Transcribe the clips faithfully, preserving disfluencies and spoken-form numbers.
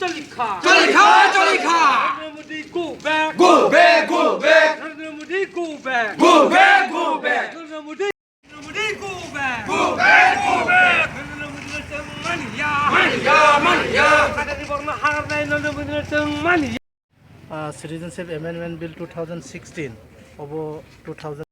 Cholikha. Cholikha, cholikha. Narendra Modi, go back. Go back, go back. Narendra Modi, go back. Go back, go back. Narendra Modi, Narendra Modi, go back. Go back, go back. Narendra Modi no chwng manya. Manya, manya. Adani borno harnai Narendra Modi no chwng manya. Uh, Citizenship Amendment Bill two thousand sixteen, obo two thousand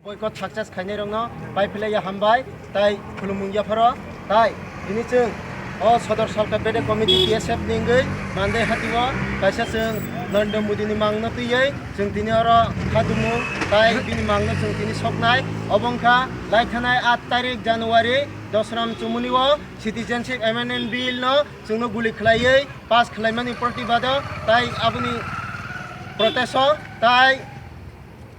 Boycott success khainai rokno pai philaiya hambai, tai khulumung yapharo, tai tini chwng o Sodor Salka Bede Committee T S F ni wngwi Mandai hatio kaisa chwng Narendra Modi ni mangno twiwi chwng tini oro khatumung, tai bini mangno chwng tini soknai. Obo wngkha lai thanai aat tarik January, Dosram Chumuni o Citizenship Amendment Bill no chwngno guli khlaiwi pass khlaimani protibado, tai aboni protest o, tai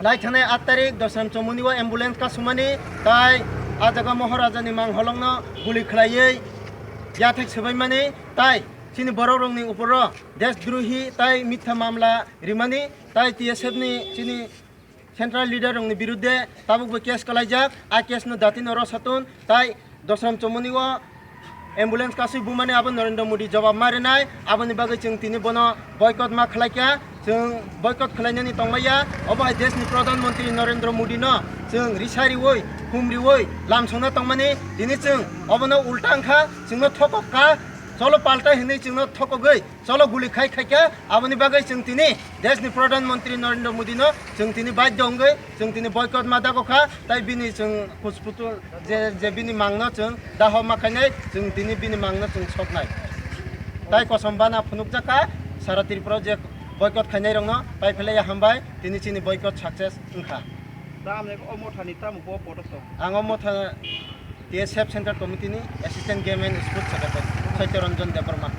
lai thanai aat tarik Dosram Chumuni o ambulance kasumani, tai a jaga Moharaja ni mang holongno guli khlaiwi yathek swbaimani, tai chini borok rokni uporo deshdrohi tai mitha mamla rimani, tai T S F ni chini central leader rokni birudde tabukbo case kalaijak, a case no datino rosatun, tai Dosram Chumuni o ambulance kasui bumani abo Narendra Modi jawab ma rinai, aboni bagwi chwng tini bono boycott ma khlaikha, chwng boycott khlainani tongmaya. Obo hai deshni Pradhan Mantri Narendra Modi no chwng risa riwi, khum riwi lamsongna tongmani, tini chwng obono ulta wngkha, chwngno thokok kha, cholo palta hinwi chwngno thokogwi cholo guli khai khaikha, aboni bagwi chwng tini deshni Pradhan Mantri Narendra Modi no chwng tini badhyo wngwi chwng tini boycott ma dago kha, tai bini chwng kuchputul je, je bini mangno chwng daho ma khainai, chwng tini bini mangno chwng soknai. Tai kosom bana phunukjak kha, sara Tripura je boycott khainai rokno pai philaiya hambai, tini chini boycott success wngkha. Tamni o mothani tamo bo potok tong? Ang o motha T S F Central Committee ni Assistant Game and Sports Secretary, Saitya Ranjan Debbarma.